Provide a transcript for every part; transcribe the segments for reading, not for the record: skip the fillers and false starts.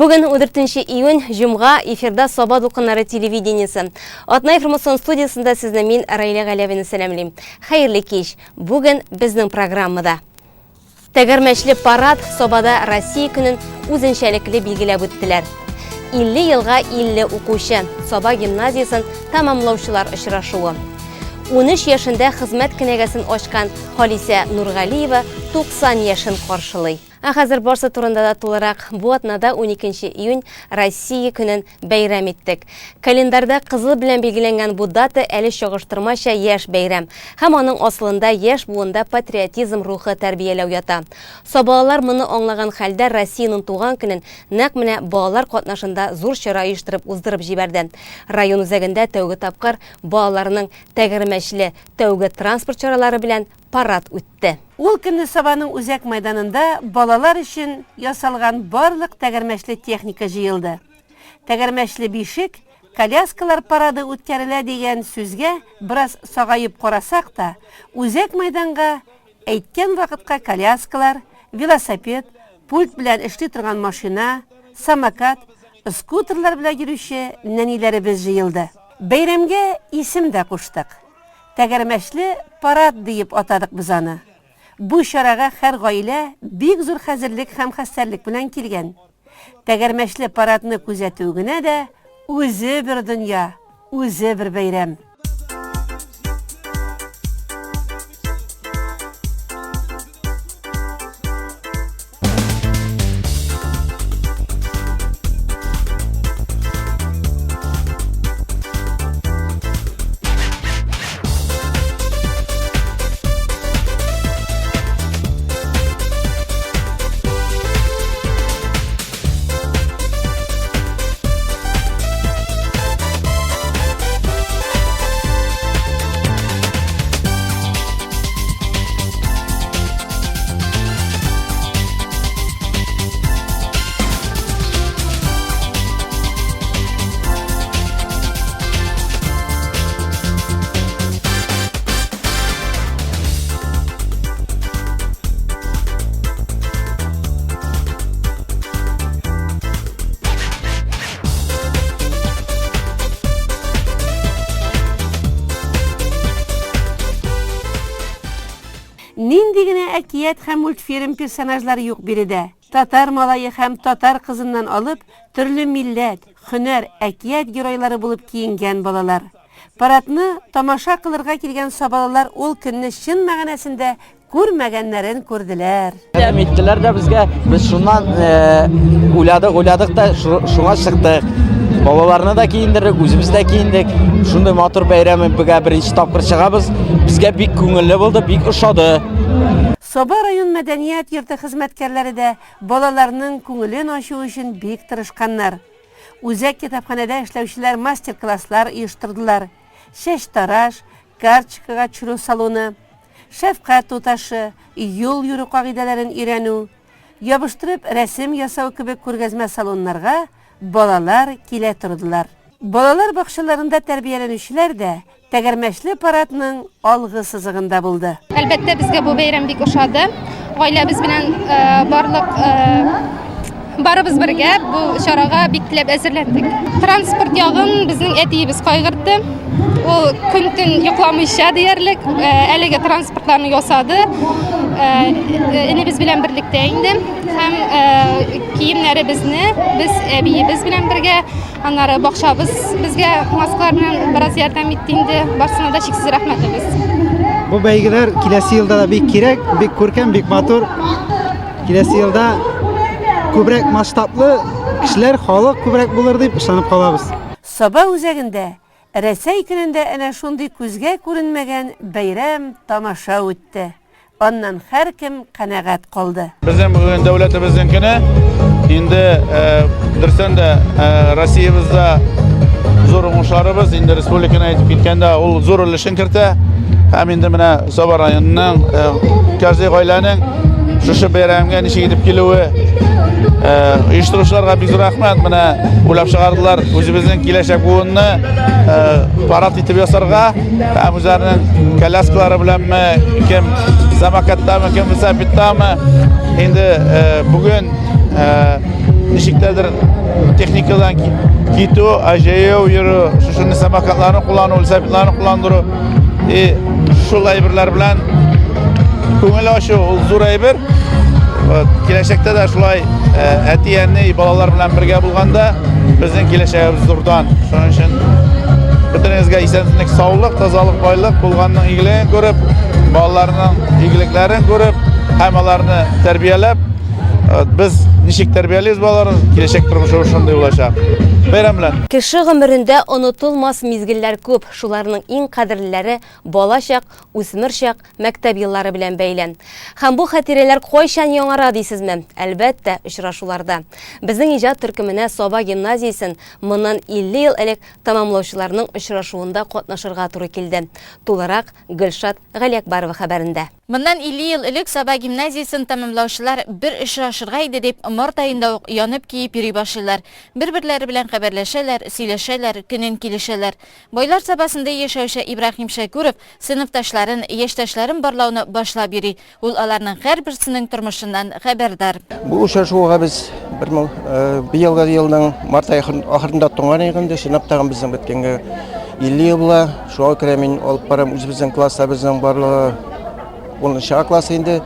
Бүген 14 июнь, җомга, эфирда Саба дулкыннары телевидениесе. Атна информацион студиясендә сезне мин, Раилә Галәвина сәламлим. Хәерле кич. Бүген безнең программада. Тәгәрмәчле парад Сабада Россия көнен үзенчәлекле билгеләп үттеләр. 50 елга 50 укучы Саба гимназиясен тәмамлаучылар очрашуы. 13 яшендә хезмәт кенәгәсен ачкан Халисә Нургалиева 90 яшен каршылый. Ә хәзер барсы турында да тулырак. Бу атнада 12 июнь Россия көнен бәйрәм иттек. Календарьда кызыл белән билгеләнгән бу дата әле чагыштырмача яшь бәйрәм. Һәм аның асылында яшь буында патриотизм рухы тәрбияләү ята. Сабалылар моны аңлаган хәлдә Россиянең туган көнен нәкъ менә балалар катнашында зур чара оештырып уздырып җибәрде. Район үзәгендә тәүге тапкыр балаларның тәгәрмәчле тәүге транспорт чаралары белән парад үтте. Ул көнне Сабаның үзәк мәйданында балалар өчен ясалган барлык тәгәрмәчле техника җыелды. Тәгәрмәчле бишек, коляскалар парады үткәрелә дигән сүзгә бераз сагаеп карасак та, үзәк мәйданга әйткән вакытка коляскалар, велосипед, пульт белән эшли торган машина, самокат, скутерлар белән йөрүче нәниләребез җыелды. Бәйрәмгә исем дә куштык. Тәгәрмәчле парад диеп атадык без аны. Бу чарага һәр гаилә бик зур хәзерлек һәм хәстәрлек белән килгән. Тәгәрмәчле парадны күзәтү генә дә үзе бер дөнья, үзе бер бәйрәм. Нинди генә әкият һәм мультфильм персонажлары юк биредә. Татар малае һәм татар кызыннан алып, төрле милләт, һөнәр, әкият геройлары булып киенгән балалар. Парадны тамаша кылырга килгән сабалылар ул көнне чын мәгънәсендә күрмәгәннәрен күрделәр. Ярдәм иттеләр дә безгә. Без шуннан уйладык, уйладык та шуңа чыктык. Балаларны да киендердек, үзебез дә киендек. Шундый матур бәйрәмгә беренче тапкыр чыгабыз. Безгә бик күңелле булды, бик ошады. Саба район мәдәният йорты хезмәткәрләре дә балаларның күңелен ачу өчен бик тырышканнар. Үзәк китапханәдә эшләүчеләр мастер-класслар оештырдылар. Чәчтараш, карточкага төшерү салоны, шәфкать туташы, юл йөрү кагыйдәләрен өйрәнү, ябыштырып рәсем ясау кебек күргәзмә салоннарга балалар килә тордылар. Балалар бакчаларында тәрбияләнүчеләр дә Тәгәрмәчле парадның алгы сызыгында булды. Әлбәттә, безгә бу бәйрәм бик ошады. Гаиләбез белән барлык барыбыз бергә бу чарага бик теләп әзерләндек. Транспорт ягын безнең әтиебез кайгыртты. Ул көн-төн йокламыйча диярлек әлеге транспортларны ясады. Энебез белән берлектә инде һәм киемнәребезне без әбиебез белән бергә Аннары бакчабыз безгә маскалар белән бераз ярдәм итте инде. Барсына да чиксез рәхмәтлебез. Бу бәйгеләр киләсе елда да бик кирәк, бик күркәм, бик матур. Киләсе елда күбрәк масштаблы кешеләр, халык күбрәк булыр дип ышанып калабыз. Саба үзәгендә Рәсәй көнендә әнә шундый күзгә күренмәгән бәйрәм, тамаша үтте. Аннан һәркем канәгать калды. Безнең бүген дәүләтебезнең көне. Инде дөрестән дә Россиябездә зур уңышларыбыз, инде республиканы әйтеп киткәндә, ул зур өлешен кертә. Һәм инде менә Саба районының каждый гаиләнең шушы бәйрәмгә ничек итеп килүе оештыручыларга бик зур рәхмәт. Менә уйлап чыгардылар үзебезнең киләчәк буынны парад итеп ясарга. Һәм үзләренең коляскалары беләнме, кем самокаттамы, кем велосипедтамы. Инде бүген ничектәдер техникадан китү, ә җәяү йөрү, шушындый самокатларны куллану, велосипедларны кулландыру и шул әйберләр белән күңел ачу ул зур әйбер. Вот, киләчәктә дә шулай әти-әни балалар белән бергә булганда безнең киләчәгебез зурдан. Шуның өчен бөтенегезгә исәнлек, саулык, тазалык, байлык, булганның игелеген күреп, балаларның игелекләрен күреп һәм аларны тәрбияләп, без ничек тәрбиялибез балаларны, киләчәк тормышы шундый булачак. Бәйрәм белән! Кеше гомерендә онытылмас мизгелләр күп, шуларның иң кадерлеләре балачак, үсмер чак, мәктәп еллары белән бәйле. Һәм бу хатирәләр кайчан яңара дисезме? Әлбәттә, очрашуларда. Безнең иҗат төркеменә Саба гимназиясен моннан 50 ел элек тәмамлаучыларның очрашуында катнашырга туры килде. Тулырак Гөлшат Галиәкбарова хәбәрендә. Моннан 50 ел элек Саба гимназиясен тәмамлаучылар бер очрашырга иде дип, март аенда ук янып-көеп йөри башлыйлар. Бер-берләре белән хәбәрләшәләр, сөйләшәләр, көнен килешәләр. Байлар Сабасында яшәүче Ибраһим Шәкүров сыйныфташларын, яшьтәшләрен барлауны башлап йөри. Ул аларның һәрберсенең тормышыннан хәбәрдар. Бу очрашуга без бер мең быелгы елның март ае ахырында тонган идек инде. Чынлап та безнең беткәнгә 50 ел була. Шуңа күрә мин алып барам үзебезнең класста безнең барлыгы 10 А классы инде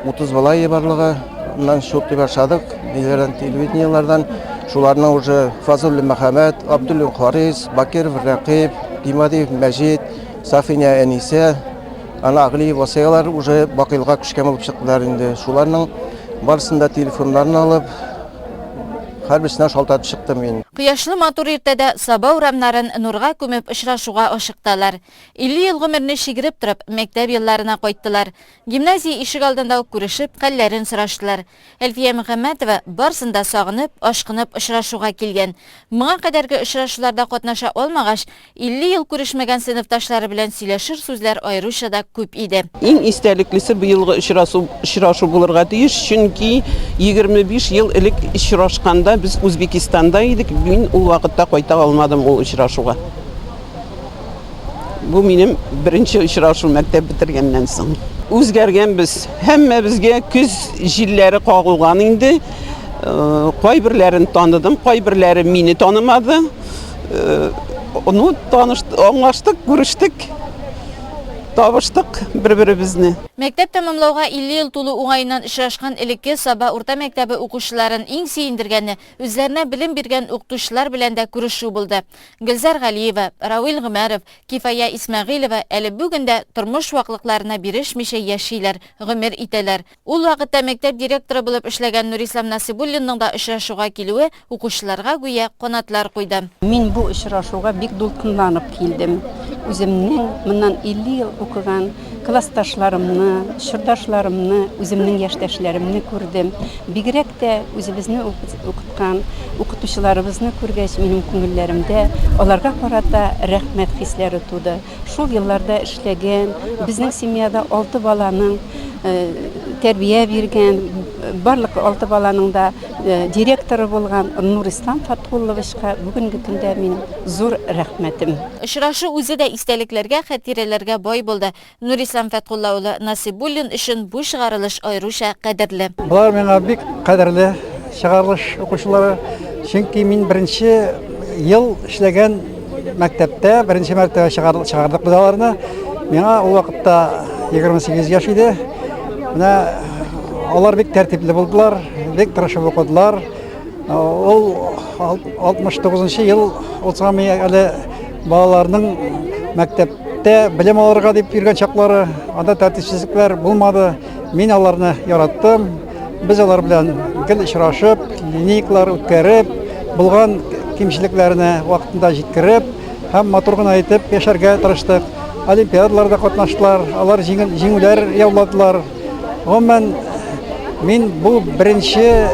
30 бала барлыгы. Аннан шук башладык, ниләрдән, телевидениеләрдән. Шуларның уже Фазуллин Мөхәммәт, Абдуллин Харис, Бакиров Рәкыйп, Гимадиев Мәҗит, Сафиня Әнисә, ана Аглиев Васыялар уже бакыйлыга күчкән булып чыктылар инде. Шуларның барысын да телефоннарын алып, һәрберсенә шалтыратып чыктым мин. Кояшлы матур иртәдә Саба урамнарын нурга күмеп очрашуга ашыктылар. 50 ел гомерне чигереп торып, мәктәп елларына кайттылар. Гимназия ишек алдында ук күрешеп, хәлләрен сораштылар. Әлфия Мөхәммәтова барсын да сагынып, ашкынып очрашуга килгән. Моңа кадәрге очрашуларда катнаша алмагач, 50 ел күрешмәгән сыйныфташлары белән сөйләшер сүзләр аеруча да күп иде. Иң истәлеклесе быелгы очрасу очрашу булырга тиеш, чөнки 25 ел элек очрашканда без Үзбекистанда идек, мин ул вакытта кайта алмадым ул очрашуга. Бу минем беренче очрашу мәктәп бетергәннән соң. Үзгәргәнбез. Һәммәбезгә көз җилләре кагылган инде. Э, кайберләрен таныдым, кайберләре мине танымады. Э, ну, таныш, аңлаштык, күрештек, табыштык бер-беребезне. Мәктәп тәмамлауга 50 ел тулу уңаеннан очрашкан элекке Саба урта мәктәбе укучыларын иң сөендергәне үзләренә белем биргән укытучылар белән дә күрешү булды. Гөлзар Галиева, Равил Гомәров, Кифая Исмәгыйлева әле бүген дә тормыш ваклыкларына бирешмичә яшиләр, гомер итәләр. Ул вакытта мәктәп директоры булып эшләгән Нурислам Насыйбуллинның да очрашуга килүе укучыларга гүя канатлар куйды. Мин бу очрашуга бик дулкынланып килдем. Үземнең моннан 50 ел укыган классташларымны, чордашларымны, үземнең яшьтәшләремне күрдем. Бигрәк тә үзебезне укыткан укытучыларыбызны күргәч, минем күңелләремдә аларга карата рәхмәт хисләре туды. Шул елларда эшләгән, безнең семьяда алты баланың тәрбия биргән, барлык алты баланың да директоры булган Нурислам Фаткулловичка бүгенге көндә минем зур рәхмәтем. Очрашу үзе дә истәлекләргә, хатирәләргә бай булды. Нурислам Фәткулла улы Насыйбуллин өчен бу чыгарылыш аеруча кадерле. Болар миңа бик кадерле чыгарылыш укучылары, чөнки мин беренче ел эшләгән мәктәптә беренче мәртәбә чыгардык без аларны. Миңа ул вакытта 28 яшь иде. Менә алар бик тәртипле булдылар, бик тырышып укыдылар. Ул 69 ел ул самый әле балаларның мәктәптә белем алырга дип йөргән чаклары, анда тәртипсезлекләр булмады. Мин аларны яраттым. Без алар белән гел очрашып, линейкалар үткәреп, булган кимчелекләрне вакытында җиткереп һәм матур гына итеп яшәргә тырыштык. Олимпиадаларда катнаштылар, алар җиңүләр яуладылар. Гомумән, мин бу беренче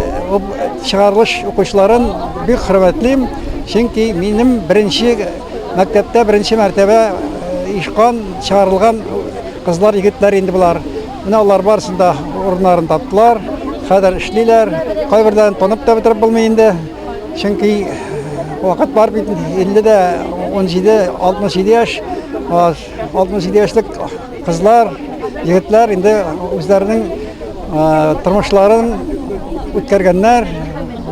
чыгарылыш укучыларын бик хөрмәтлим, чөнки минем беренче мәктәптә беренче мәртәбә ишкан чыгарылган кызлар, егетләр инде болар. Менә алар барысын да урыннарын таптылар, хәзер эшлиләр. Кайберләрен танып та бетереп булмый инде. Чөнки вакыт бар бит, 50 дә 17, 67 яшь, 67 яшьлек кызлар, егетләр инде үзләренең тормышларын үткәргәннәр.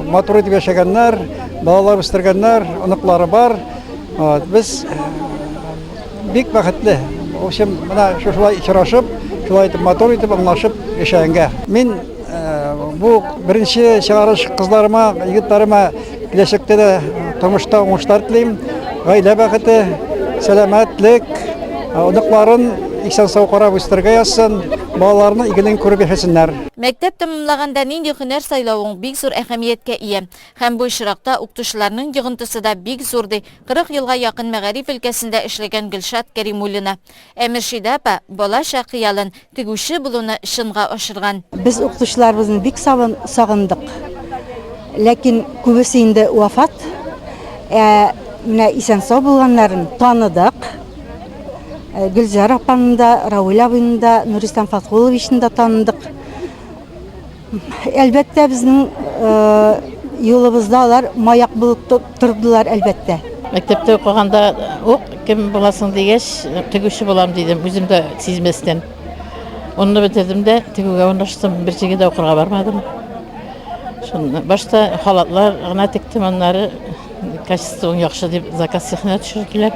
Матур итеп яшәгәннәр, балалар үстергәннәр, оныклары бар. Без бик бәхетле. В общем, менә шушылай очрашып, шулай итеп матур итеп аңлашып яшәгәнгә. Мин бу беренче чыгарыш кызларыма, егетләремә киләчәктә дә тормышта уңышлар телим. Гаилә бәхете, сәламәтлек, оныкларын исән-сау карап үстерергә язсын, балаларының игелеген күреп яшәсеннәр. Мәктәп тәмамлаганда нинди һөнәр сайлавың бик зур әһәмияткә ия. Һәм бу очракта укытучыларның йогынтысы да бик зур, ди 40 елга якын мәгариф өлкәсендә эшләгән Гөлшат Кәримуллина. Ә Мөршидә апа балачак хыялын, тегүче булуны чынга ашырган. Без укытучыларыбызны бик сагындык. Ләкин күбесе инде вафат. Ә менә исән-сау булганнарын таныдык. Гөлзар апаны да, Равил абыйны да, Нурислам Фатхуловичны да таныдык. Әлбәттә, безнең юлыбызда алар маяк булып тордылар, әлбәттә. Мәктәптә укыганда ук кем буласың дигәч, тегүче булам дидем, үзем дә сизмәстән. Онны бетердем дә тегүгә урнаштым, бер җиргә дә укырга бармадым. Шунда башта халатлар гына тектем, аннары качествоң яхшы дип заказ цехына төшерделәр.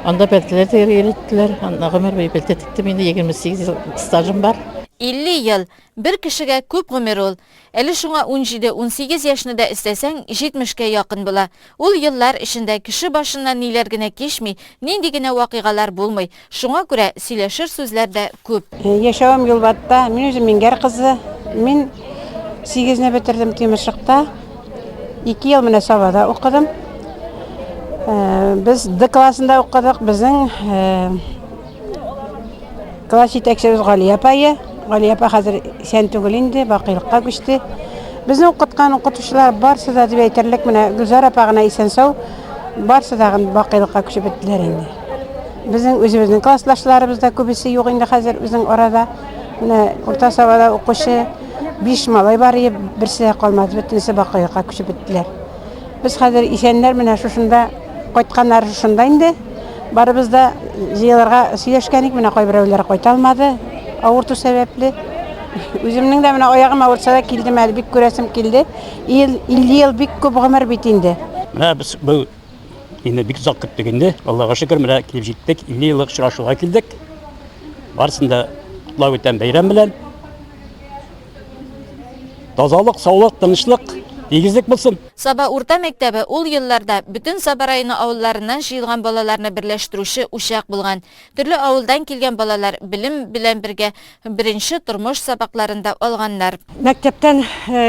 Анда пәлтәләр тегәргә өйрәттеләр. Анда гомер буе пәлтә тектем инде, 28 ел стажым бар. 50 ел Бер кешегә күп гомер ул. Әле шуңа унҗиде-унсигез яшьне дә өстәсәң, җитмешкә якын була. Ул еллар эчендә кеше башыннан ниләр генә кичми, нинди генә вакыйгалар булмый. Шуңа күрә сөйләшер сүзләр дә күп. Яшәвем Юлбатта. Мин үзем Миңгәр кызы. Мин сигезне бетердем Тимершыкта. Ике ел менә Сабада укыдым. Без Д классында укыдык. Безнең Класс җитәкчебез Галия апае. Галия апа хәзер исән түгел инде, бакыйлыкка күчте. Безне укыткан укытучылар барсы да дип әйтерлек, менә Гөлзар апа гына исән-сау, барсы да бакыйлыкка күчеп беттеләр инде. Безнең үзебезнең класслашларыбыз да күбесе юк инде хәзер безнең арада. Менә Урта Сабада укучы биш малай бар иде, берсе дә калмады, бөтенесе бакыйлыкка күчеп беттеләр. Без хәзер исәннәр менә шушында кайтканнар шушында инде. Барыбыз да җыелырга сөйләшкән идек, менә кайберәүләр кайта алмады, авырту сәбәпле. Үземнең дә менә аягым авыртса да килдем әле, бик күрәсем килде. Ел, 50 ел бик күп гомер бит инде. Менә без бу инде бик озак көттек инде. Аллага шөкер, менә килеп җиттек, 50 еллык очрашуга килдек. Барысын да котлап үтәм бәйрәм белән. Тазалык, саулык, тынычлык, тигезлек булсын. Саба урта мәктәбе ул елларда бөтен Саба районы авылларыннан җыелган балаларны берләштерүче учак булган. Төрле авылдан килгән балалар белем белән бергә беренче тормыш сабакларын да алганнар. Мәктәптән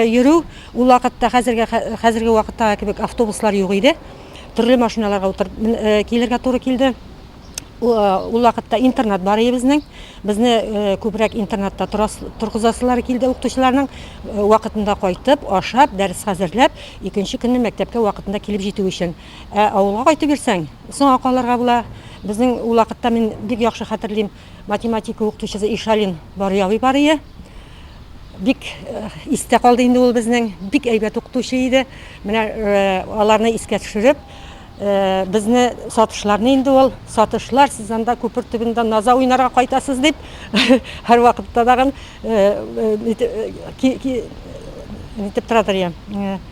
йөрү ул вакытта хәзерге хәзерге вакыттагы кебек автобуслар юк иде. Төрле машиналарга утырып килергә туры килде. Ул вакытта интернат бар иде безнең. Безне күбрәк интернатта торгызасылары килде укытучыларның. Вакытында кайтып, ашап, дәрес хәзерләп, икенче көнне мәктәпкә вакытында килеп җитү өчен. Ә авылга кайтып йөрсәң, соңга калырга була. Безнең ул вакытта мин бик яхшы хәтерлим, математика укытучысы Ишалин Барый абый бар иде. Бик истә калды инде ул безнең. Бик әйбәт укытучы иде. Менә аларны искә төшереп, Безне сатышларны инде ул, сатышлар, сез анда күпер төбендә наза уйнарга кайтасыз дип, һәрвакытта тагын нитеп торадыр я,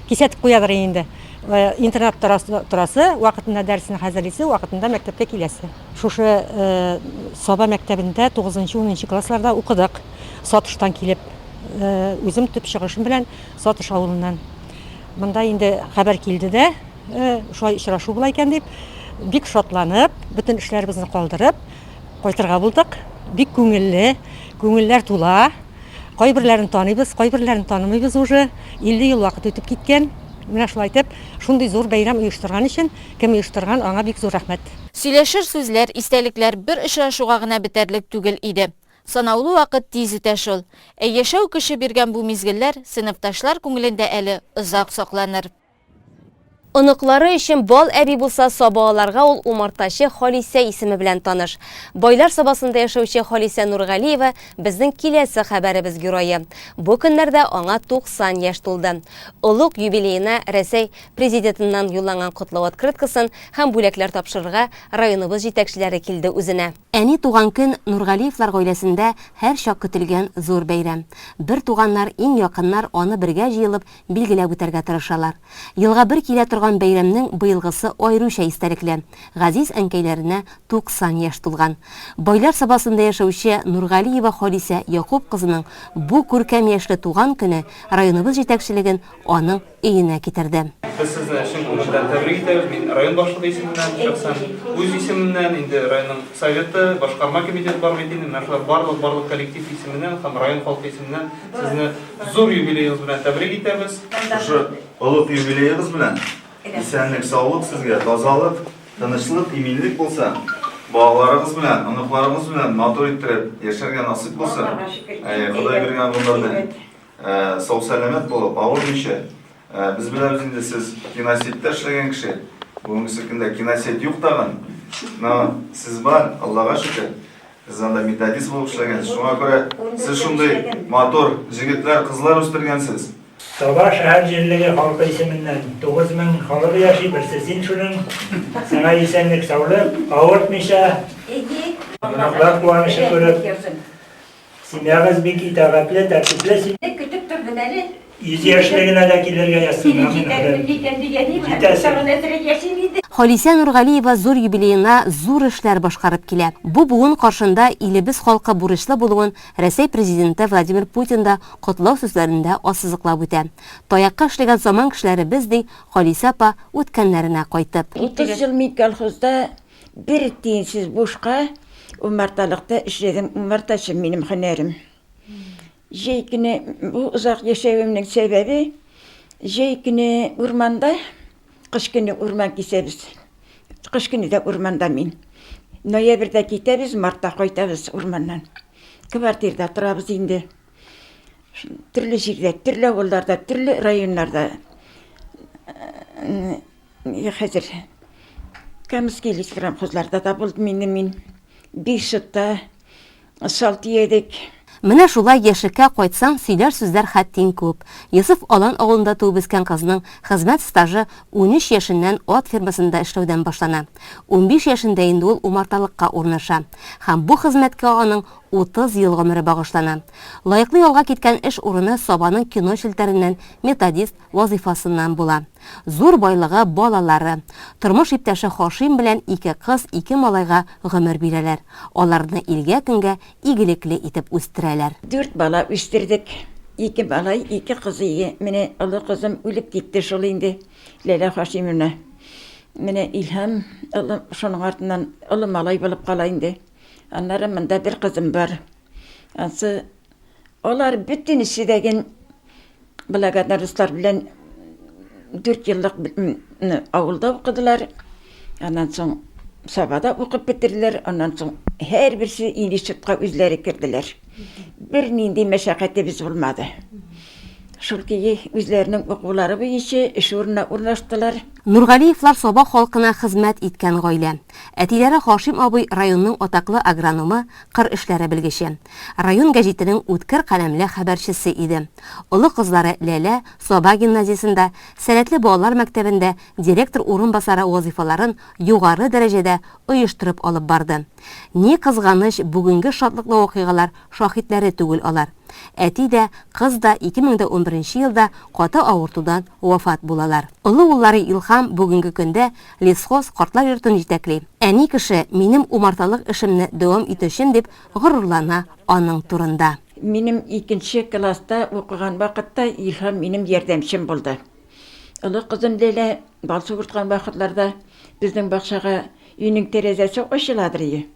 кисәтеп куядыр инде. Интернатта торасы, вакытында дәресен хәзерлисе, вакытында мәктәпкә киләсе. Шушы Саба мәктәбендә 9-10 классларда укыдык. Сатыштан килеп, үзем төп чыгышым белән Сатыш авылыннан. Монда инде хәбәр килде дә, Шулай очрашу була икән дип, бик шатланып, бөтен эшләребезне калдырып, кайтырга булдык. Бик күңелле, күңелләр тула. Кайберләрен таныйбыз, кайберләрен танымыйбыз уже. 50 ел вакыт үтеп киткән. Менә шулай итеп, шундый зур бәйрәм оештырган өчен, кем оештырган, аңа бик зур рәхмәт. Сөйләшер сүзләр, истәлекләр бер очрашуга гына бетәрлек түгел иде. Санаулы вакыт тиз үтә шул. Ә яшәү көче биргән бу мизгелләр сыйныфташлар күңелендә әле озак сакланыр. Оныклары өчен бал әби булса, сабалыларга ул умартачы Халисә исеме белән таныш. Байлар Сабасында яшәүче Халисә Нургалиева безнең киләсе хәбәребез герое. Бу көннәрдә аңа 90 яшь тулды. Олуг юбилеена Рәсәй Президентыннан юлланган котлау открыткасын һәм бүләкләр тапшырырга районыбыз җитәкчеләре килде үзенә. Әни туган көн Нургалиевлар гаиләсендә һәрчак көтелгән зур бәйрәм. Бер туганнар, иң якыннар аны бергә җыелып билгеләп үтәргә тырышалар. Елга бер килә торган бәйрәмнең быелгысы аеруча истәлекле, газиз әнкәйләренә 90 яшь тулган. Байлар Сабасында яшәүче Нургалиева Халисә Якуп кызының бу күркәм яшьле туган көне районыбыз җитәкчелеген аның өенә китерде. Без сезне чын күңелдән тәбрик итәбез. Мин район башлыгы исеменнән, шәхсән үз исемемнән, инде районның советы, башкарма комитеты бар бит инде, менә шулар барлык, барлык коллектив исеменнән һәм район халкы исеменнән сезне Зур юбилеегыз белән тәбрик итәбез. Шушы олуг юбилеегыз белән исәнлек, саулык сезгә, тазалык, тынычлык, иминлек булсын. Балаларыгыз белән, оныкларыгыз белән матур иттереп яшәргә насыйп булсын. Әйе, Ходай биргән гомерне сау-сәламәт булып, авырмыйча. Без беләбез инде, сез киносетьтә эшләгән кеше. Бүгенгесе көндә киносеть юк тагын. Но сез бар, Аллага шөкер. Сез анда методист булып эшләгәнсез. Шуңа күрә сез шундый матур җегетләр, кызлар үстергәнсез. Саба шәһәр җирлеге халкы исеменнән 9000 халык яши, берсе син шуның. Сиңа исәнлек-саулык, авыртмыйча, оныклар куанычы күреп, Семьягыз бик итагатьле, тәртипле. Сине көтеп тордым әле. 100 яшьлегенә дә килергә язсын. Сине җитәрмен микән дигән идем. Җитәсең. Тагын әзрәк яшим инде. Халисә Нургалиева зур юбилеена зур эшләр башкарып килә. Бу буын каршында илебез халкы бурычлы булуын Рәсәй Президенты Владимир Путин да котлау сүзләрендә ассызыклап үтә. Таякка эшләгән заман кешеләре без, ди Халисә апа, үткәннәренә кайтып. 30 ел мин колхозда Бер тиенсез бушка умарталыкта эшләдем. Умартачы минем һөнәрем. Җәй көне бу озак яшәвемнең сәбәбе, җәй көне урманда, кыш көне урман кисәбез. Кыш көне дә урманда мин. Ноябрьдә китәбез, мартта кайтабыз урманнан. Квартирда торабыз инде. Төрле җирдә, төрле авылларда, төрле районнарда. Хәзер Камский леспромхозларда да булдым инде мин. Бишетта сал тиядек. Менә шулай яшьлеккә кайтсаң, сөйләр сүзләр хәттин күп. Йосыф Алан авылында туып үскән кызның хезмәт стажы 13 яшеннән ат фермасында эшләүдән башлана. 15 яшендә инде ул умарталыкка урнаша. Һәм бу хезмәткә аның 30 ел гомере багышлана. Лаеклы ялга киткән эш урыны Сабаның кино челтәреннән методист вазыйфасыннан була. Зур байлыгы, балалары. Тормыш иптәше Хашим белән ике кыз, ике малайга гомер бирәләр. Аларны илгә-көнгә игелекле итеп үстерәләр. Дүрт бала үстердек. Ике малай, ике кыз ие. Менә олы кызым үлеп китте шул инде, Ләлә Хашимовна. Менә Илһам, олы, шуның артыннан олы малай булып кала инде. Аннары монда бер кызым бар. Ансы, алар бөтенесе дә ген Благодарностьлар белән дүрт еллык авылда укыдылар. Аннан соң Сабада укып бетерделәр. Аннан соң һәрберсе институтка үзләре керделәр. Бернинди мәшәкатебез булмады. Шул көе үзләренең укулары буенча эш урынына урнаштылар. Нургалиевлар Саба халкына хезмәт иткән гаилә. Әтиләре Хашим абый районның атаклы агрономы, кыр эшләре белгече. Район гәҗитенең үткер каләмле хәбәрчесе иде. Олы кызлары Ләлә Саба гимназиясендә, сәләтле балалар мәктәбендә директор урынбасары вазыйфаларын югары дәрәҗәдә оештырып алып барды. Ни кызганыч, бүгенге шатлыклы вакыйгалар шаһитләре түгел алар. Әти дә, кыз да 2011 елда каты авыртудан вафат булалар. Олы уллары Илһам бүгенге көндә Лесхоз картлар йортын җитәкли. Әни кеше, минем умарталык эшемне дәвам итүчем, дип горурлана аның турында. Минем икенче класста укыган вакытта Илһам минем ярдәмчем булды. Олы кызым Ләлә бал суырткан вакытларда безнең бакчага өйнең тәрәзәсе ачыладыр ие.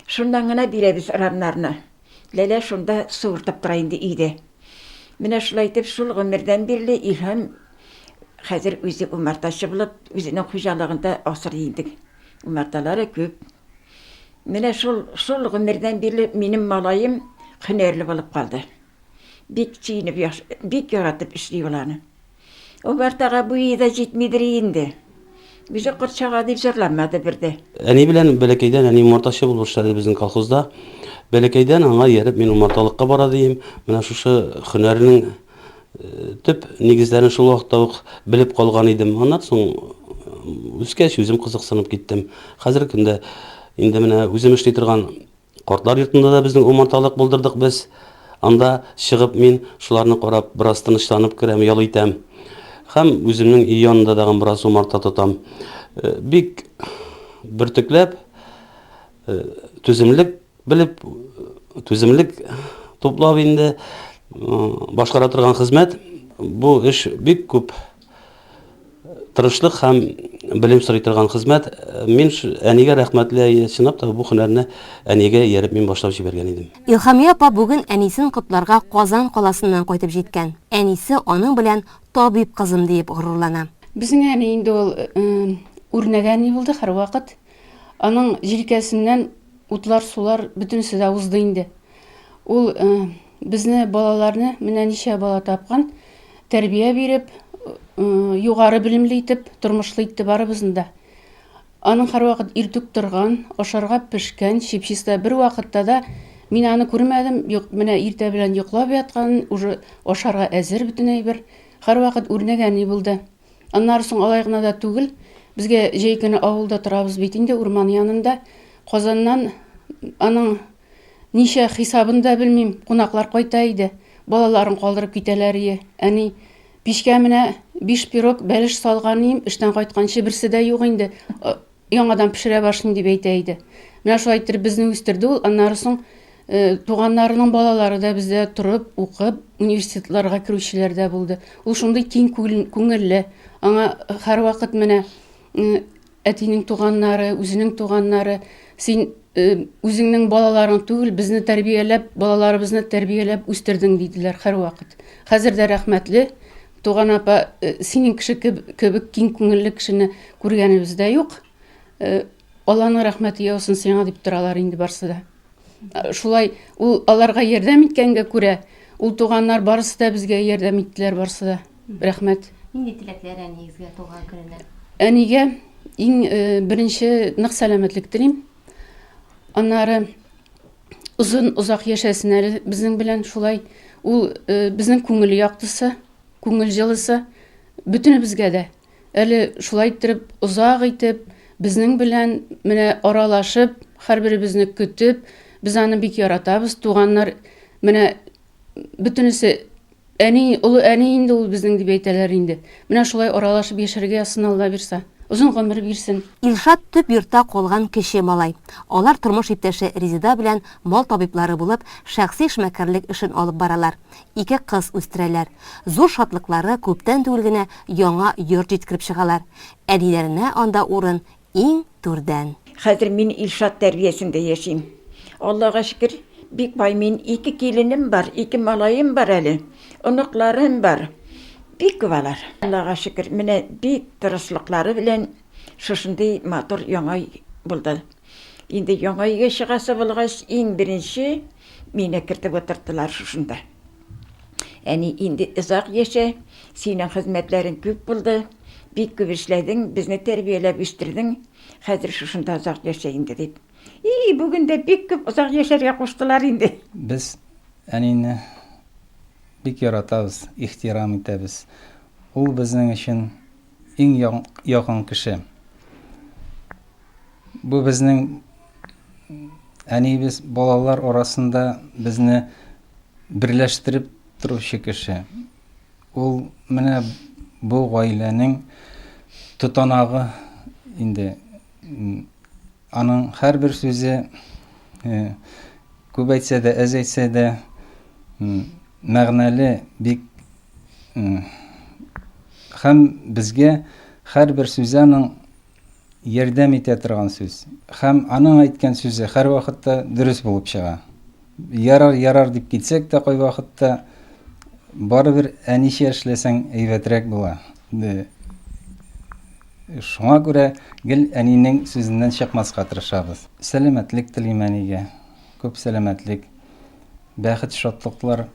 Шуннан гына бирәбез рамнарны. Ләлә шунда суыртып тора инде өйдә. Менә шулай итеп шул гомердән бирле Илһам хәзер үзе умартачы булып, үзенең хуҗалыгында асрый инде. Умарталары күп. Менә шул, шул гомердән бирле минем малаем һөнәрле булып калды. Бик сөенеп, бик яратып эшли ул аны. Умартага буе да җитмидер инде. Үзе корт чага дип зарланмады бер дә. Әни белән бәләкәйдән, әни умартачы булып эшләде безнең колхозда. Бәләкәйдән аңа ияреп мин умарталыкка бара дием. Менә шушы һөнәрнең төп нигезләрен шул вакытта ук белеп калган идем. Аннан соң үскәч үзем кызыксынып киттем. Хәзерге көндә инде менә үзем эшли торган Картлар йортында да безнең умарталык булдырдык без. Анда чыгып мин шуларны карап бераз тынычланып керәм, ял итәм. Һәм үземнең өй янында тагын бераз умарта тотам. Бик бөртекләп, түземлек белеп, түземлек туплап инде башкара торган хезмәт. Бу эш бик күп Тырышлык һәм белем сорый торган хезмәт. Мин әнигә рәхмәтле, чынлап та бу һөнәрне әнигә ияреп мин башлап җибәргән идем. Илһамия апа бүген әнисен котларга Казан каласыннан кайтып җиткән. Әнисе аның белән табиб кызым диеп горурлана. Безнең әни инде ул үрнәк әни булды һәрвакыт. Аның җилкәсеннән утлар, сулар бөтенесе дә узды инде. Ул безне, балаларны, менә ничә бала тапкан, тәрбия биреп, югары белемле итеп, тормышлы итте барыбызны да. Аның һәрвакыт иртүк торган, ашарга пешкән, чип-чиста. Бер вакытта да мин аны күрмәдем, юк, менә иртә белән йоклап яткан, уже ашарга әзер бөтен әйбер. Һәрвакыт үрнәк әни булды. Аннары соң алай гына да түгел, безгә җәй көне авылда торабыз бит инде, урман янында. Казаннан аның Ничә, хисабын да белмим, кунаклар кайта иде. Балаларын калдырып китәләр ие. Әни, пичкә менә биш пирог, бәлеш салган ием, эштән кайтканчы берсе дә юк инде, яңадан пешерә башлыйм, дип әйтә иде. Менә шулай иттереп безне үстерде ул. Аннары соң туганнарының балалары да бездә торып, укып, университетларга керүчеләр дә булды. Ул шундый киң күңелле. Аңа һәрвакыт менә Әтинең туганнары, үзенең туганнары, син үзеңнең балаларың түгел, безне тәрбияләп, балаларыбызны тәрбияләп үстердең, диделәр һәрвакыт. Хәзер дә рәхмәтле. Туган апа, синең кеше кебек киң күңелле кешене күргәнебез дә юк. Алланың рәхмәте яусын сиңа, дип торалар инде барсы да. Шулай ул аларга ярдәм иткәнгә күрә, ул туганнар барысы да безгә ярдәм иттеләр, барысы да. Рәхмәт. Нинди теләкләр әниегезгә туган көненә? Әнигә иң беренче нык сәламәтлек телим. Аннары озын озак яшәсен әле безнең белән шулай. Ул безнең күңел яктысы, күңел җылысы бөтенебезгә дә. Әле шулай иттереп, озак итеп, безнең белән менә аралашып, һәрберебезне көтеп, без аны бик яратабыз. Туганнар менә бөтенесе әни, олы әни инде ул безнең дип әйтәләр инде. Менә шулай аралашып яшәргә язсын Алла бирса. Озын гомер бирсен. Илшат төп йортта калган кече малай. Алар тормыш иптәше Резеда белән мал табиблары булып, шәхси эшмәкәрлек эшен алып баралар. Ике кыз үстерәләр. Зур шатлыклары күптән түгел генә яңа йорт җиткереп чыгалар. Әниләренә анда урын иң түрдән. Хәзер мин Илшат тәрбиясендә яшим. Аллага шөкер, бик бай мин. Ике киленем бар, ике малаем бар әле. Оныкларым бар. Бик күп алар. Аллага шөкер, менә бик тырышлыклары белән шушындый матур яңа өй булды. Инде яңа өйгә чыгасы булгач, иң беренче Мине кертеп утырттылар шушында. Әни, инде озак яшә, синең хезмәтләрең күп булды, бик күп эшләдең, безне тәрбияләп үстердең, хәзер шушында озак яшә инде, дип. И, бүген дә бик күп озак яшәргә куштылар инде. Без әнине бик яратабыз, ихтирам итәбез. Ул безнең өчен иң якын кеше. Бу безнең әниебез балалар арасында безне берләштереп торучы кеше. Ул менә бу гаиләнең тотанагы инде. Аның һәрбер сүзе э, күп әйтсә дә, әз әйтсә дә, мәгънәле, бик һәм безгә һәрбер сүзе аның ярдәм итә торган сүз. Һәм аның әйткән сүзе һәрвакытта дөрес булып чыга. Ярар, ярар дип китсәк тә кайвакытта барыбер әничә эшләсәң әйбәтрәк була. Шуңа күрә гел әнинең сүзеннән чыкмаска тырышабыз. Сәламәтлек телим әнигә. Күп сәламәтлек. Бәхет, шатлыклар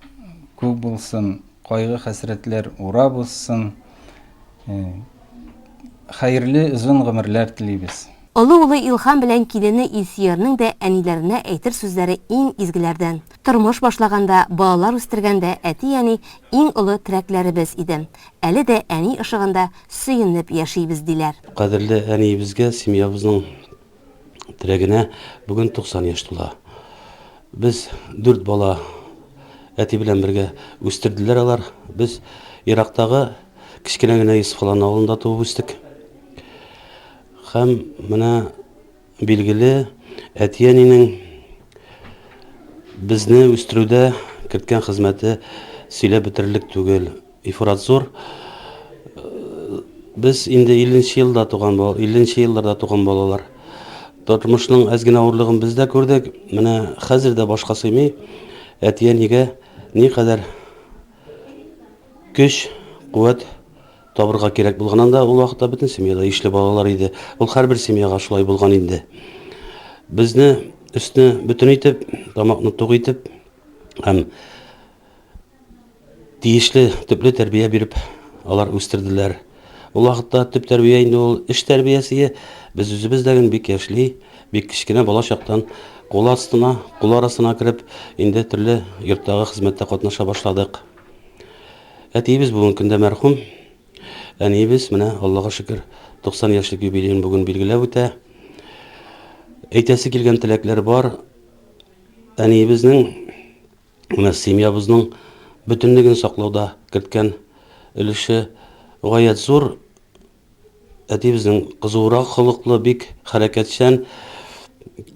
күп булсын, кайгы-хәсрәтләр урап узсын. Хәерле озын гомерләр телибез. Олы улы Илһам белән килене Илсөярнең дә әниләренә әйтер сүзләре иң изгеләрдән. Тормыш башлаганда, балалар үстергәндә әти-әни иң олы терәкләребез иде. Әле дә әни ышыгында сөенеп яшибез, диләр. Кадерле әниебезгә, семьябызның терәгенә бүген 90 яшь тула. Без дүрт бала әти белән бергә үстерделәр алар. Без ерактагы кечкенә генә Йосыфалан авылында туып үстек. Һәм менә билгеле әти-әнинең безне үстерүдә керткән хезмәте сөйләп бетерерлек түгел. Ифрат зур. Без инде 50 нче елда туган, 50 нче елларда туган балалар. Тормышның әз генә авырлыгын без дә күрдек. Менә хәзер дә башка сыймый. Әти-әнигә никадәр көч, куәт табырга кирәк булган анда. Ул вакытта бөтен семьяда ишле балалар иде. Ул һәрбер семьяга шулай булган инде. Безне өстне бөтен итеп, тамакны тук итеп һәм тиешле төпле тәрбия биреп алар үстерделәр. Ул вакытта төп тәрбия инде ул эш тәрбиясе. Без үзебез дә бик яшьли, бик кечкенә бала чактан кул астына, кул арасына кереп, инде төрле йорттагы хезмәттә катнаша башладык. Әтиебез бүгенге көндә мәрхүм. Әниебез менә, Аллага шөкер, 90 яшьлек юбилеен бүген билгеләп үтә. Әйтәсе килгән теләкләр бар. Әниебезнең менә семьябызның бөтенлеген саклауда керткән өлеше гаять зур. Әтиебезнең кызуырак холыклы, бик хәрәкәтчән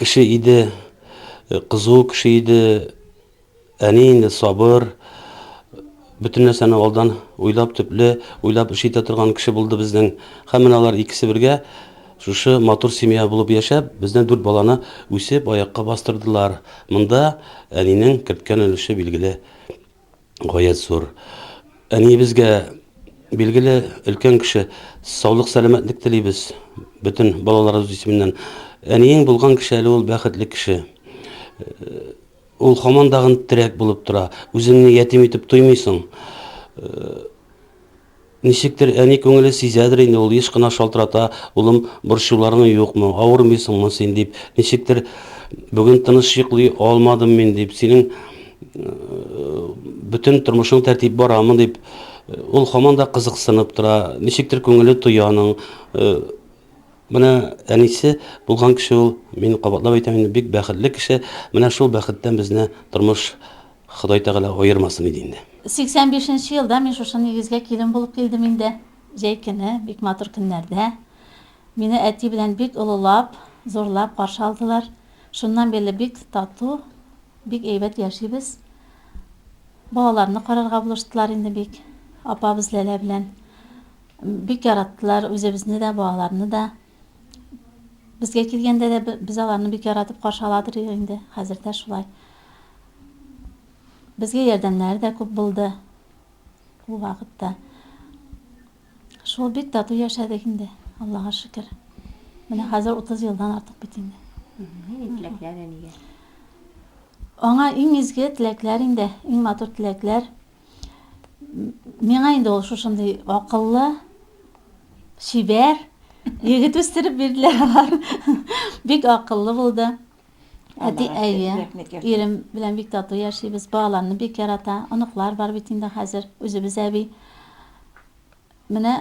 кеше иде, кызу кеше иде. Әни инде сабыр, бөтен нәрсәне алдан уйлап, төпле уйлап эш итә торган кеше булды безнең. Һәм менә алар икесе бергә шушы матур семья булып яшәп, безнең дүрт баланы үсеп аякка бастырдылар. Монда әнинең керткән өлеше билгеле гаять зур. Әниебезгә билгеле өлкән кеше саулык-сәламәтлек телибез бөтен балаларыбыз исеменнән. Әниең булган кеше әле ул бәхетле кеше. Ул һаман дагын терәк булып тора. Үзеңне ятим итеп тоймыйсың. Ничектер әни күңеле сизәдер инде, ул еш кына шалтырата, улым, борчуларың юкмы, авырмыйсыңмы син дип. Ничектер бүген тыныч йоклый алмадым мин дип, синең бөтен тормышың тәртип барамы дип. Ул һаман да кызыксынып тора. Ничектер күңеле тоя аның. Менә әнисе булган кеше ул, мин кабатлап әйтәм инде, бик бәхетле кеше. Менә шул бәхеттән безне тормыш Ходай Тәгалә аермасын иде инде. 85 нче елда мин шушы нигезгә килен булып килдем инде. Җәй көне, бик матур көннәрдә. Мине әти белән бик олылап, зурлап каршы алдылар. Шуннан бирле бик тату, бик әйбәт яшибез. Балаларны карарга булыштылар инде бик, апабыз Ләлә белән. Бик яраттылар үзебезне дә, балаларны да. Безгә килгәндә дә без аларны бик яратып каршы аладыр идек инде, хәзер дә шулай. Безгә ярдәмнәре дә күп булды ул вакытта. Шул бик тату яшәдек инде, Аллага шөкер. Менә хәзер 30 елдан артык бит инде. Нинди теләкләр әнигә? Аңа иң изге теләкләр инде, иң матур теләкләр. Миңа инде ул шушындый акыллы, чибәр егет үстереп бирделәр алар. Бик акыллы булды. Әти, әйе, ирем белән бик тату яшибез, балаларны бик ярата, оныклар бар бит инде хәзер, үзебез әби. Менә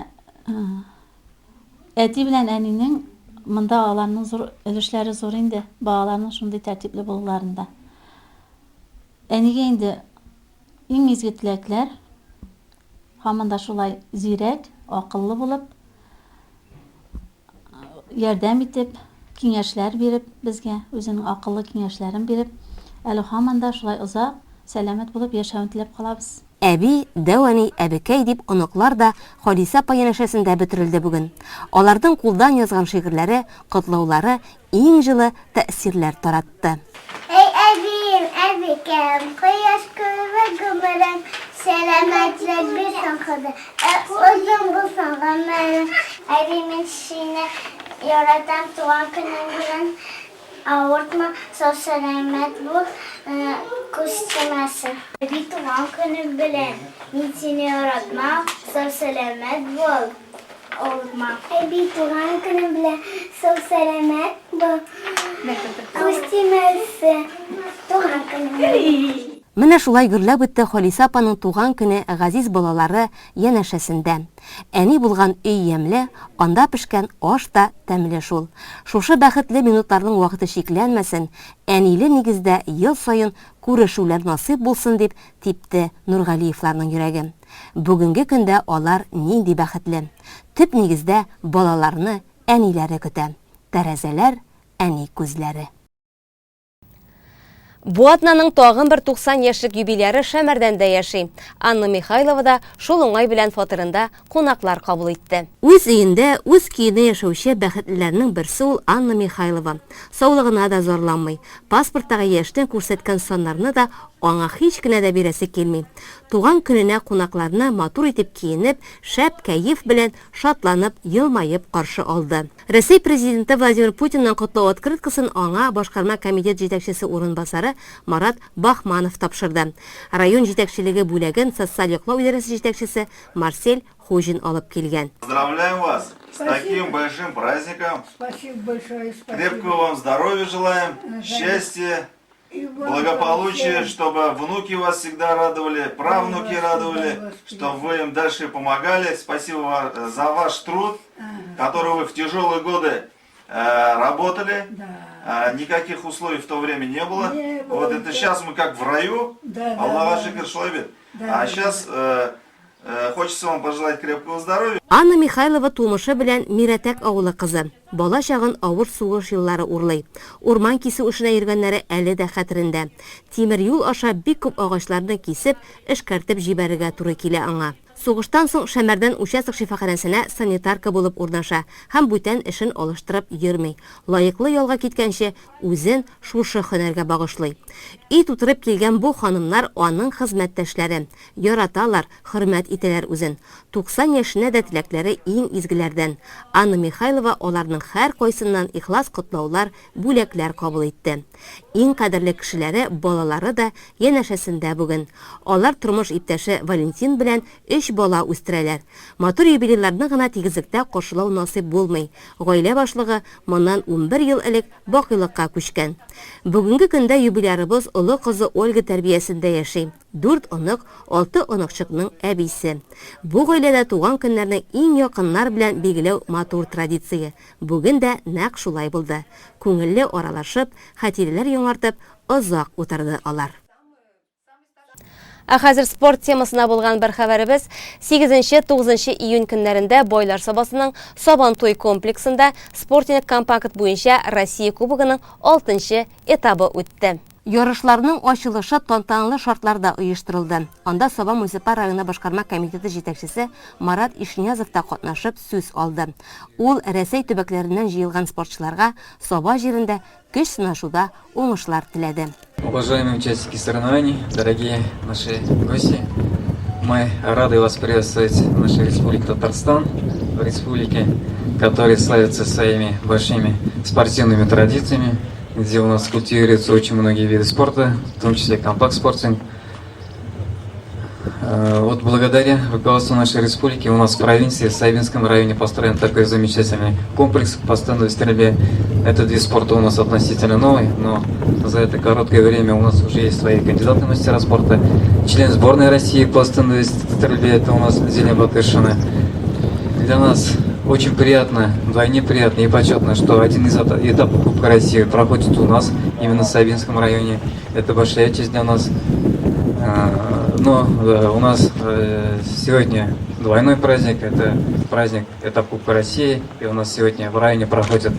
әти белән әнинең монда аларның зур өлешләре зур инде, балаларның шундый тәртипле булуларында. Әнигә инде Иң изге теләкләр, һаман да шулай зирәк, акыллы булып, ярдәм итеп, киңәшләр биреп безгә, үзенең акыллы киңәшләрен биреп, әле һаман да шулай озак, сәламәт булып яшәвен теләп калабыз. Әби, дәү әни, әбекәй дип оныклар да Халисә апа янәшәсендә бөтерелде бүген. Аларның кулдан язган шигырьләре, котлаулары Иң җылы тәэсирләр таратты. Әй әбием, әбекәем, кояш кебек гомерең, Сәламәтлек бирсен Ходай, ә озын булсын гомерең. Әби, мин сине яратам, туган көнең белән авыртма, сау-сәламәт бул, күз тимәсен. Әби, туган көнең белән, мин сине яратмам, сау-сәламәт бул. Авыртма. Әби туган көнең белән сау сәламәт бул. Күз тимәсен туган көнең белән. Менә шулай гөрләп үтте Халисә апаның туган көне газиз балалары янәшәсендә. Әни булган өй ямьле, анда пешкән аш та тәмле шул. Шушы бәхетле минутларның вакыты чикләнмәсен, әниле нигездә ел саен күрешүләр насыйп булсын дип типте Нургалиевларның йөрәге. Бүгенге көндә алар нинди бәхетле! Төп нигездә балаларны әниләре көтә. Тәрәзәләр, әни күзләре. Бу атнаның тагын бер 90 яшьлек юбиляры Шәмәрдәндә яши. Анна Михайлова да шул уңай белән фатирында кунаклар кабул итте. Үз өендә, үз көенә яшәүче бәхетлеләрнең берсе ул Анна Михайлова. Саулыгына да зарланмый. Паспорттагы яшьтән күрсәткән саннарны да аңа һич кенә дә бирәсе килми. Туган көненә кунакларны матур итеп киенеп, шәп кәеф белән, шатланып, елмаеп каршы алды. Рәсәй Президенты Владимир Путинның котлау открыткасын аңа Башкарма комитет җитәкчесе урынбасары Марат Бахманов тапшырды. Район җитәкчелеге бүләген социаль яклау идарәсе җитәкчесе Марсель Хуҗин алып килгән. Поздравляем вас с таким большим праздником. Спасибо большое, спасибо. Крепкого вам здоровья желаем, счастья, благополучия, чтобы внуки вас всегда радовали, правнуки радовали, чтобы вы им дальше помогали. Спасибо за ваш труд, который вы в тяжелые годы работали. Да. Никаких условий в то время не было. Не было вот это сейчас мы как в раю. Да, Аллах да, да. Да, а сейчас Хочется вам пожелать крепкого здоровья. Анна Михайлова тумышы белән Мирәтәк авылы кызы. Бала чагын авыр сугыш еллары урлый. Урман кисү эшенә йөргәннәре әле дә хәтерендә. Тимер юл аша бик күп агачларны кисеп, эшкәртеп җибәрергә туры килә аңа. Сугыштан соң Шәмәрдән участок шифаханәсенә санитарка булып урнаша һәм бүтән эшен алыштырып йөрми. Лаеклы ялга киткәнче үзен шушы һөнәргә багышлый. Өй тутырып килгән бу ханымнар аның хезмәттәшләре. Яраталар, хөрмәт итәләр үзен. 90 яшенә дә теләкләре иң изгеләрдән. Анна Михайлова аларның һәркайсыннан ихлас котлаулар, бүләкләр кабул итте. Иң кадерле кешеләре, балалары да янәшәсендә бүген. Алар тормыш иптәше Валентин белән өч бала үстерәләр. Матур юбилейларны гына тигезлектә каршылау насыйп булмый. Гаилә башлыгы моннан 11 ел элек бакыйлыкка күчкән. Бүгенге көндә юбилярыбыз олы кызы Ольга тәрбиясендә яши. Дүрт онык, алты оныкчыкның әбисе. Бу гаиләдә туган көннәрне иң якыннар белән билгеләү матур традиция. Бүген дә нәкъ шулай булды. Күңелле аралашып, хатирәләр яңартып, озак утырды алар. Ә хәзер спорт темасына булган бер хәбәребез. 8-9 июнь көннәрендә Байлар Сабасының Сабантуй комплексында спортинг компакт буенча Россия Кубогының 6 этабы үтте. Ярышларның ачылышы тантаналы шартларда оештырылды. Анда Саба муниципаль районы башкарма комитеты җитәкчесе Марат Ишниязов та катнашып сүз алды. Ул Рәсәй төбәкләреннән җыелган спортчыларга Саба җирендә көч сынашуда уңышлар теләде. Уважаемые участники соревнований, дорогие наши гости, мы рады вас приветствовать в нашей республике Татарстан, в республике, которая славится своими большими спортивными традициями, где у нас культивируются очень многие виды спорта, в том числе компакт-спортинг. Э, вот благодаря руководству нашей республики у нас в провинции, в Сабинском районе построен такой замечательный комплекс по стендовой стрельбе. Этот вид спорта у нас относительно новый, но за это короткое время у нас уже есть свои кандидаты в мастера спорта. Член сборной России по стендовой стрельбе, это у нас Зеля Батыршина. Для нас очень приятно, вдвойне приятно и почетно, что один из этапов Кубка России проходит у нас, именно в Сабинском районе. Это большая честь для нас. Э, но э, у нас э, сегодня двойной праздник. Это праздник этап Кубка России. И у нас сегодня в районе проходит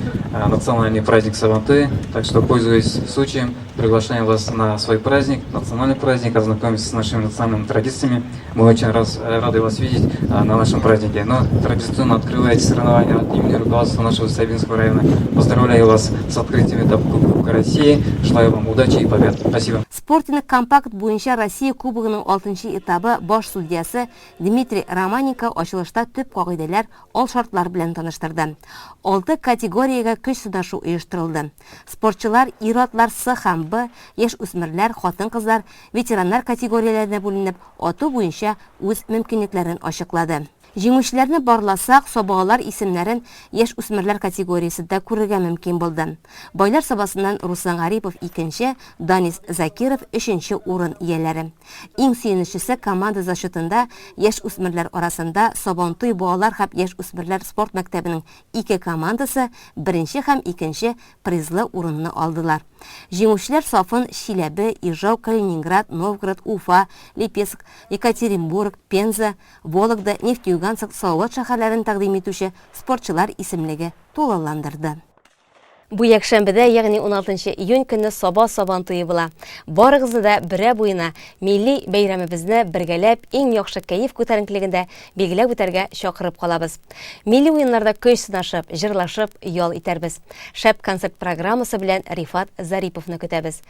национальный праздник Сабанты. Так что, пользуясь случаем, приглашаем вас на свой праздник, национальный праздник, ознакомиться с нашими национальными традициями. Мы очень раз, рады вас видеть на нашем празднике. Но традиционно открываете соревнования от имени руководства нашего Сабинского района. Поздравляю вас с открытием этапа Кубка России. Желаю вам удачи и побед. Спасибо. Спортинг компакт буенча Россия Кубогының 6 этабы баш судьясы Дмитрий Романенко ачылышта төп кагыйдәләр, алшартлар белән таныштырды. Алты категориягә көч сынашу оештырылды. Спортчылар ир-атлар С һәм Б, яшь үсмерләр, хатын-кызлар, ветераннар категорияләренә бүленеп, ату буенча үз мөмкинлекләрен ачыклады. Җиңүчеләрне барласак, сабалылар исемнәрен яшь үсмерләр категориясендә күрергә мөмкин булды. Байлар Сабасыннан Руслан Гарипов икенче, Данис Закиров өченче урын ияләре. Иң сөенечлесе, команда зачетында яшь үсмерләр арасында Сабантуй балалар һәм яшь үсмерләр спорт мәктәбенең ике командасы беренче һәм икенче призлы урынны алдылар. Җиңүчеләр сафын Чиләбе, Ижау, Калининград, Новгород, Уфа, Липецк, Екатеринбург, Пенза, Вологда, Нефтеюганск, Салават шәһәрләрен тәкъдим итүче спортчылар исемлеге тулыландырды. Бу якшәмбедә, ягъни 16 июнь көнне Саба Сабан туе була. Барыгызны да берә буена милли бәйрәмебезне бергәләп иң яхшы кәеф күтәренкелегендә билгеләп үтәргә чакырып калабыз. Милли уеннарда көч сынашып, җырлашып ял итәрбез. Шәп концерт программасы белән Рифат Зариповны көтәбез.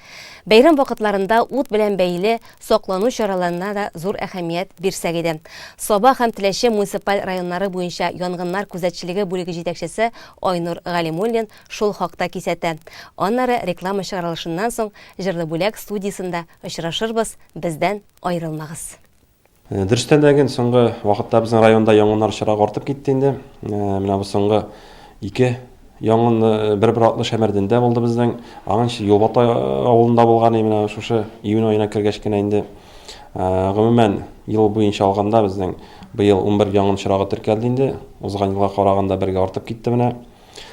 Бәйрәм вакытларында ут белән бәйле саклану чараларына да зур әһәмият бирсәк иде. Саба һәм Теләче муниципаль районнары буенча янгыннар күзәтчелеге бүлеге җитәкчесе Айнур Галимуллин шул хакта кисәтә. Аннары реклама чыгарылышыннан соң Җырлы бүләк студиясендә очрашырбыз, бездән аерылмагыз. Дөрестән дә ген соңгы вакытта безнең районда янгыннар очрагы артып китте инде. Менә бу соңгы ике янгын бер-бер атлы Шәмәрдәндә булды безнең. Аңынчы Юлбата авылында булган менә шушы июнь аена кергәч кенә инде. Гомумән, ел буенча алганда безнең быел 11 янгын очрагы теркәлде инде. Узган елга караганда бергә артып китте менә.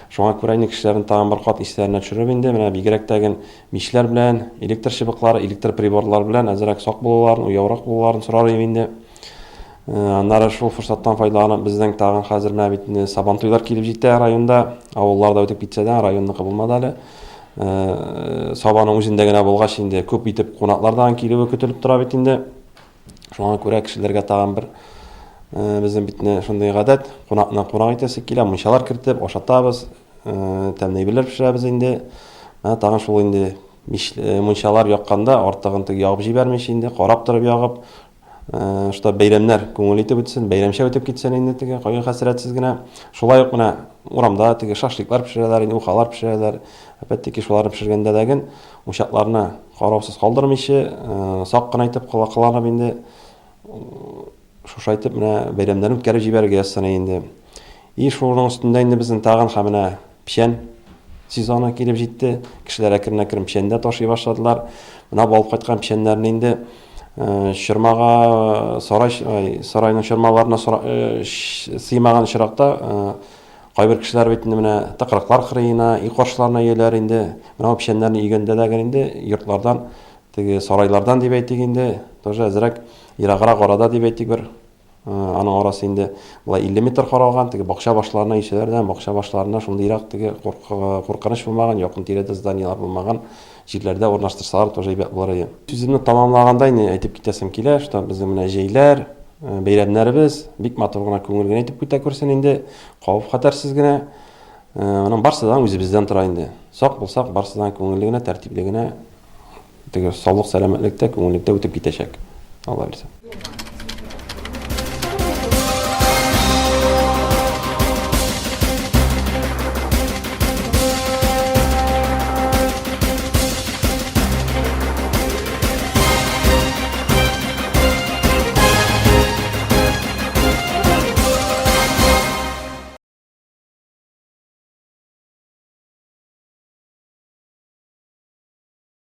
Шуңа күрә инде кешеләрне тагын бер кат исләренә төшереп инде, менә бигрәк тә ген мичләр белән, электр чыбыклары, электр приборлар белән әзрәк сак булуларын, уяурак булуларын сорар идем инде. Аннары шул форсаттан файдаланып, безнең тагын хәзер менә бит инде Сабантуйлар килеп җитә районда, авылларда үтеп китсә дә, районныкы булмады әле. Сабаның үзендә генә булгач инде күп итеп кунаклар тагын килүе көтелеп тора бит инде. Шуңа күрә кешеләргә тагын бер безнең бит шундый гадәт, кунакны кунак итәсе килә, мунчалар кертеп, ашатабыз, тәмле әйберләр пешерәбез инде. Менә тагын шул инде мич мунчалар якканда артыгын теге ягып җибәрмичә инде, карап торып ягып, что бәйрәмнәр күңел итеп үтсен, бәйрәмчә үтеп китсен инде теге кайгы-хәсрәтсез генә. Шулай ук менә урамда теге шашлыклар пешерәләр инде, ухалар пешерәләр. Опять-таки шуларны пешергәндә дә ген учакларны караусыз калдырмыйча, сак кына итеп кыланып инде шушы итеп менә бәйрәмнәрне үткәреп җибәрергә язсын инде. И шуның өстендә инде безнең тагын һәм менә печән сезоны килеп җитте. Кешеләр әкрен-әкрен печән дә ташый башладылар. Менә бу алып кайткан печәннәрне инде чормага, сарай, сарайның чормаларына сыймаган очракта кайбер кешеләр бит инде менә тыкрыклар кырыена, өй каршыларына өяләр инде. Менә бу печәннәрне өйгәндә дә инде йортлардан, теге сарайлардан дип әйтик инде, тоже әзрәк ераграк арада дип әйтик бер. Аның арасы инде болай 50 метр каралган, теге бакча башларына өйсәләр дә, бакча башларына шундыйрак теге куркыныч булмаган, якын тирәдә зданиелар булмаган җирләрдә урнаштырсалар тоже әйбәт булыр иде. Сүземне тәмамлаганда инде әйтеп китәсем килә, что безнең менә җәйләр, бәйрәмнәребез бик матур гына күңел генә итеп үтә күрсен инде, хәвеф-хәтәрсез генә. Аның барсы да үзебездән тора инде. Сак булсак, барсы да күңелле генә, тәртипле генә, теге саулык, сәламәтлектә, күңеллектә үтеп китәчәк. Алла бирсә.